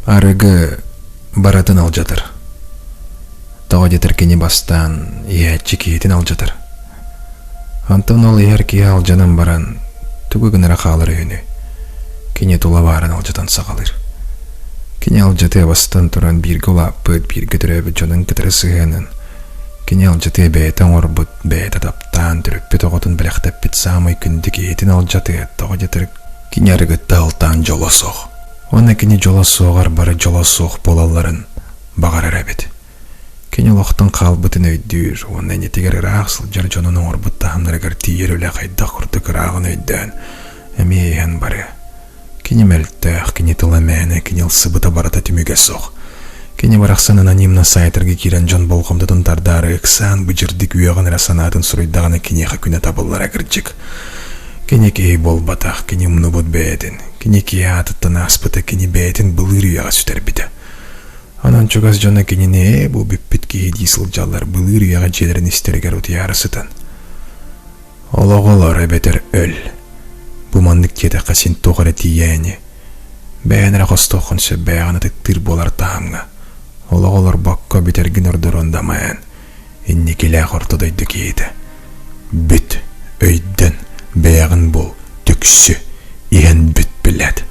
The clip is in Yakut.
Арыгы барытын алдьатар. Тоҕо диэтэр кини бастаан иһээччи киһитин алдьатар. Онтон ол иһэр киһи алдьанан баран тугу гынара хаалар үһүнүй? Кини тула баарын алдьатан саҕалыыр. Кини алдьатыа бастан туран бииргэ улааппыт, бииргэ төрөөбүт дьонун кытары сыһыанын, кини алдьатыа бэйэтэ оҥорбут, бэйэтэ таптаан төрөппүт оҕотун бэлэхтэппит саамай күндү киһитин алдьатыа, тоҕо диэтэр кини арыгытта алтаан дьоло суох. Уонна кини дьоло суоҕар бары дьоло суох буолалларын баҕарар эбит. Кини олохтон хаалбытын өйдүүр уонна иннитигэр ыраах сылдьар дьонун оҥорбут таһымнарыгар тиийэр үлэ хайдах курдук ырааҕын өйдөөн, эмиэ иһэн барыа. Кини мөлтөх, кини тыла мээнэ, кини ылсыбыта барыта түмүгэ суох. Кини барахсан анонимно сайтарга киирэн дьон болҕомтотун тардаары ыксаан быдьырдык үөҕэн эрэ санаатын суруйдаҕына киниэхэ күнэ табыллара кырдьык. Кини киһи буолбатах, кини умнубут бэйэтин, кини киһи аатыттан ааспыта, кини бэйэтин былыыр үйэҕэ сүтэрбитэ. Онон чугас дьоно кинини ээ бу бүппүт киһи дии сылдьаллар былыыр үйэҕэ дьиэлэрин истэригэр утуйаары сытан. Олоҕу олор эбэтэр өл. Бу маннык диэтэххэ син туох эрэ тиийээ ини. Бэйэн эрэ хостуоххун сөп бэйэҕин ытыктыыр буолар таһымҥа. Олоҕу олорбокко бүтэргин ордоруон дамайан. Инникилээх орто дойду киһитэ. Бүт, өйдөн, бэйэҕин бул, түксү, иһэн бүт билэт.